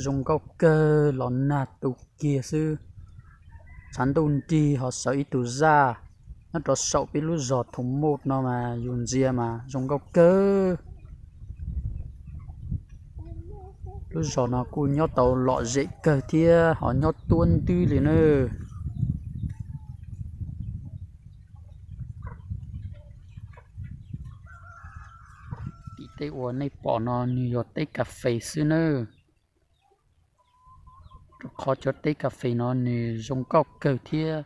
Zoo nkauj kawg los nag tu kiag xwb. Tshav ntuj nrig ho sawv ib tug zaj nyob rau saum peb lub zos Thoo Moj no mas yus ntsia mas zoo nkauj kawg. Lub zos no kuj nyob tau lom zem kawg thiab ho nyob tuab ntwb li nawb. Tim teb uas nej pom no nws yog teb kas fes xwb nawb. Rau qhov cov teb kas fes no nws zoo nkauj kawg thiab.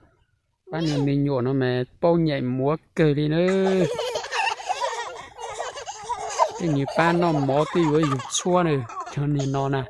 Pab niag me nyuam no mas paub nyaim muav kawg li nawb. Tej niag pab noj mov twb yuav yus tshuab na, cov niag no na.